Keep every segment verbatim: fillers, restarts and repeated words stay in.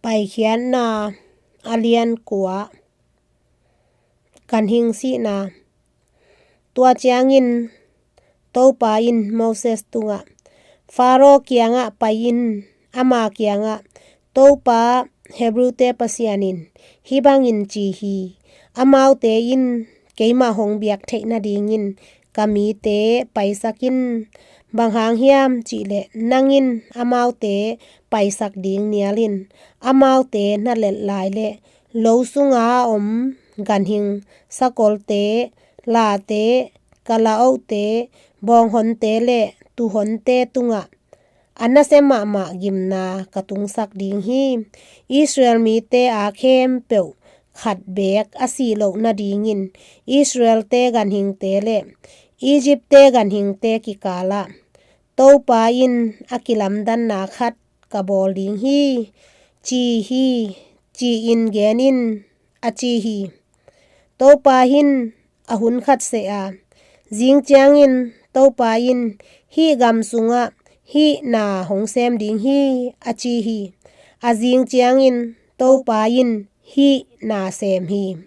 Paikhiatna a lian kua. Ganhing sihna. Tua ciangin Topa in Moses tungah, Faro kiangah pai-in ama kiangah, Topa, Hebru-te Pasian in hih bangin ci hi: Amaute in keimah hong biak theih nadingin ka mite paisak in. Bang hang hiam cihleh nang in amaute paisak ding nial in, amaute na let lai leh lo sunga om ganhing, sakolte, late, kalaohte, bawnghonte le tuhonte tungah a nasia mahmah gimna ka tungsak ding hi. Israel mite a khempeuh khat beek a sih loh nadingin Israel-te ganhingte le Egypt-te ganhingte kikalah Topa in a kilamdanna khat ka bawl ding hi, ci hi, ci-in gen in, a ci hi. Topa in a hun khat seh a, zing ciangin Topa in hih gam sungah hih na hong sem ding hi, a ci hi. A zing ciangin Topa in hih na sem hi.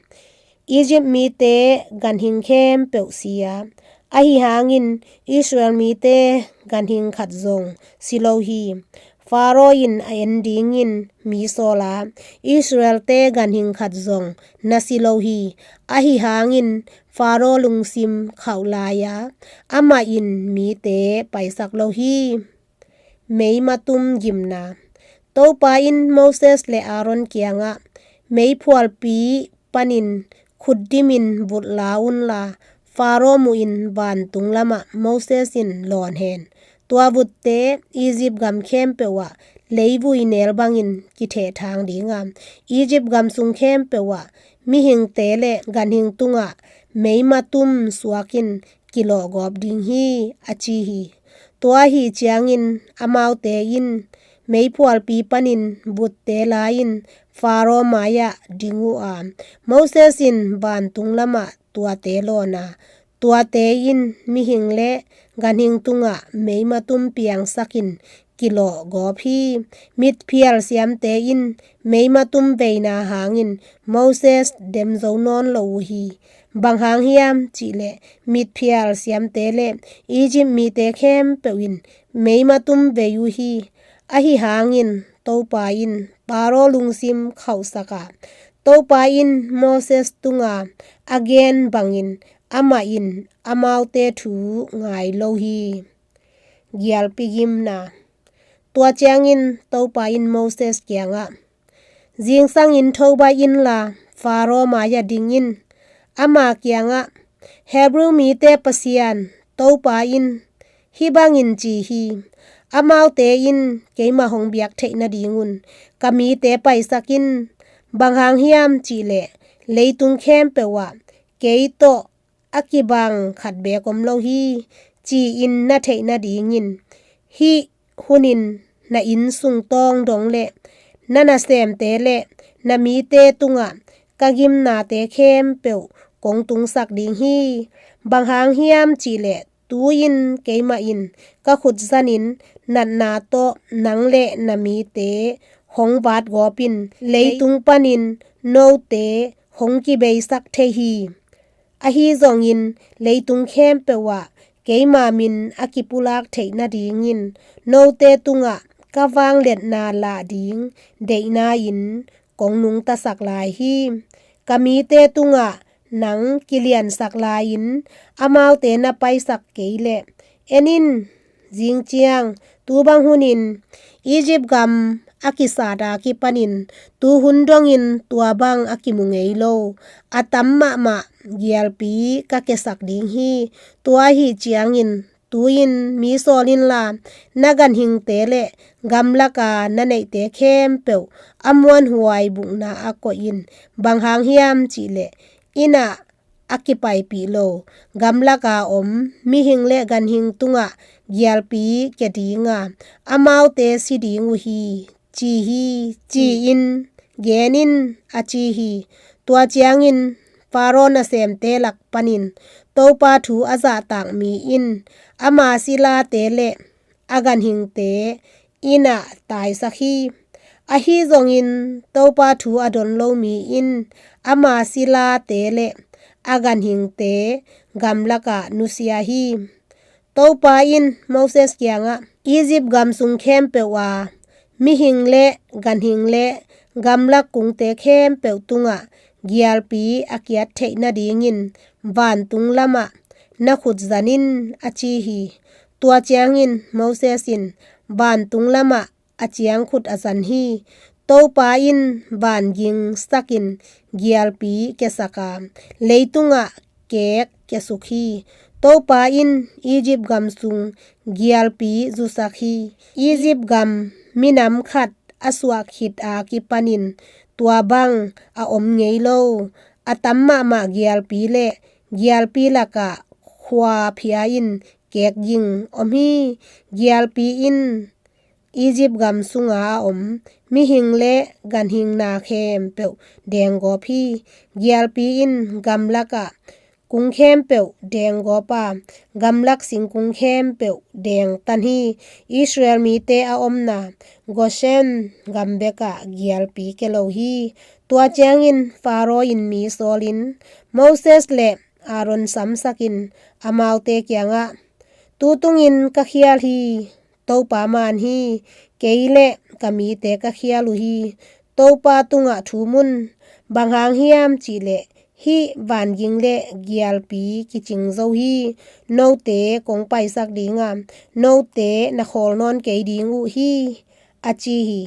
Egypt mite ganhing khempeuh si a, ahi hangin Israel mite ganhing khat zong si lo hi. Faro in a en dingin mi sawl a, Israel-te ganhing khat zong na si lo hi. Ahi hangin Faro lungsim khauh lai a, amah in mite paisak lo hi. Meimatum gimna. Topa in Moses le Aaron kiangah, Meiphualpi panin khut dimin vut la unla, Faro muhin vantung lamah Moses in lawn hen. Tua vutte Egypt gam khempeuh ah leivui nel bangin kithehthang ding a, Egypt gam sung khempeuh ah mihingte le ganhing tungah meimatum suakin kilawhgawp ding hi, a ci hi. Tua ahi ciangin amaute in meiphualpi panin vutte la-in Faro mai-ah ding uh a, Moses in vantung lamah tuate lawn a, tuate in mihing le ganhing tungah meimatum piangsakin kilawhgawp hi. Mitphial siamte in meimatum veina hangin Moses dem zo nawn lo uh hi. Bang hang hiam cihleh mitphial siamte le Egypt mite khempeuh in meimatum vei uh hi. Ahi hangin Topa in Faro lungsim khauhsak a, Topa in Moses tunga a gen bangin amah in amaute thu ngai lo hi. Gialpi gimna. Tua ciangin Topa in Moses kiangah, Zingsangin tho baih inla Faro mai-ah ding in. Ama kiangah, Hebru mite Pasian Topa in hih bangin ci hi: Amaute in keimah hong biak theih nadingun ka mite paisak in. Bang hang hiam cihleh leitung khempeuh ah kei tawh a kibang khat beek om lo hi, ci-in na theih nadingin hih hunin na inn sung tawng dong le na nasemte le na mite tungah ka gimnate khempeuh kong tungsak ding hi. Bang hang hiam cihleh tu-in keimah in ka khut zanin natna tawh nang le na mite hong vatgawp in, leitung panin note hong kibeisak thei hi. Ahi zongin leitung khempeuh ah keima min a kipulak theih nadingin note tungah ka vangliatna lah ding deihna-in kong nungtasak lai hi. Ka mite tungah nang kiliansak lai-in amaute na paisak kei leh, en in, zing ciang tu bang hunin Egypt gam a kisat a kipanin tu hun dongin tua bang a kimu ngei lo a tam mahmah gialpi ka kiasak ding hi. Tua ahi ciangin tu-in mi sawl inla, na ganhingte le gamlaka na neihte khempeuh a muanhuai bukna ah koih in. Bang hang hiam cihleh inn ah a kipaipih lo gamlaka om mihing le ganhing tungah gialpi kia ding a, amaute si ding uh hi, ci hi, ci-in gen in, a ci hi. Tua ciangin Faro nasemte lak panin Topa thu a zahtak mi in ama silate le a ganhingte inn ah taisak hi. Ahi zongin Topa thu a don lo mi in ama silate le a ganhingte gamlakah nusia hi. Topa in Moses kiangah, Egypt gam sung khempeuh a mihing le ganhing le gamlak kungte khempeuh tungah gialpi a kiat theih nadingin vantung lamah na khut zan in, a ci hi. Tua ciangin Moses in vantung lamah a ciangkhut a zan hi. Topa in vanging sakin gialpi kiasak a, leitungah keek kiasuk hi. Topa in Egypt gam sung gialpi zusak hi. Egypt gam minam khat a suah khit a kipanin tua bang a om ngei lo. A tam mahmah gialpi le gialpi lakah khua phia in keek ging om hi. Gialpi in Egypt gam sunga a om mihing le ganhing na khempeuh denggawp hi. Gialpi in gamlakah kung khempeuh denggawp a, gamlak singkung khempeuh dengtan hi. Israel mite a omna Goshen gam bekah gialpi kia lo hi. Tua ciangin Faro in mi sawlin Moses le Aaron samsakin amaute kiangah, Tu tungin ka khial hi. Topa man hi. Kei le ka mite ka khial uh hi. Topa tungah thum un. Bang hang hiam cihleh hih vanging le gialpi kicing zo hi. Note kong paisak ding a, note na khawl nawn kei ding uh hi, a ci hi.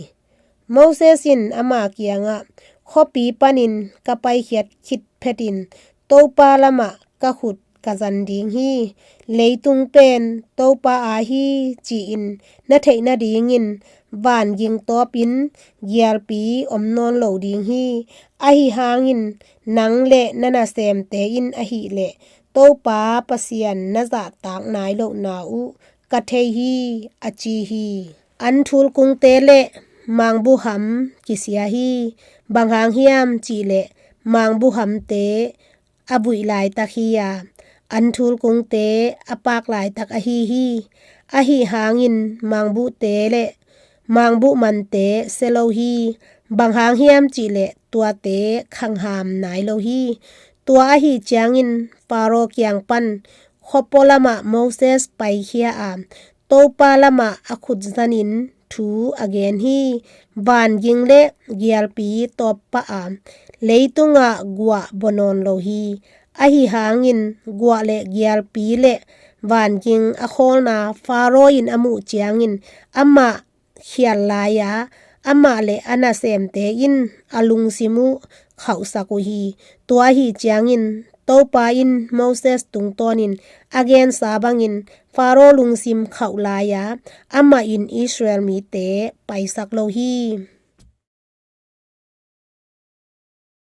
Moses in ama kiangah, Khuapi panin ka paikhiat khit phetin Topa lamah ka khut ka zan ding hi. Leitung pen Topa aa hi, ci-in na theih nadingin vanging tawpin gialpi om nawn lo ding hi. Ahi hangin nang le na nasemte in ahih leh Topa Pasian na zahtak nai lohna uh ka thei hi, a ci hi. An thulkungte le mangbuham kisia hi. Bang hang hiam cihleh mangbuhamte a vuih laitak hi a, an thulkungte a paak laitak ahi hi. Ahi hangin mangbuhte le mangbuh mante sia lo hi. Bang hang hiam cihleh tuate khangham nai lo hi. Tua ahi ciangin Faro kiang pan khuapua lamah Moses paikhia a, Topa lamah a khut zanin thu a gen hi. Vanging le gialpi tawp pah a, leitungah guah bua nawn lo hi. Ahi hangin guah le gialpi le vanging a khawlna Faro in a muh ciangin amah khial lai a, amah le a nasemte in a lungsim uh khauhsak uh hi. Tua ahi ciangin Topa in Moses tungtawnin a gensa bangin Faro lungsim khauh lai a, amah in Israel mite paisak lo hi.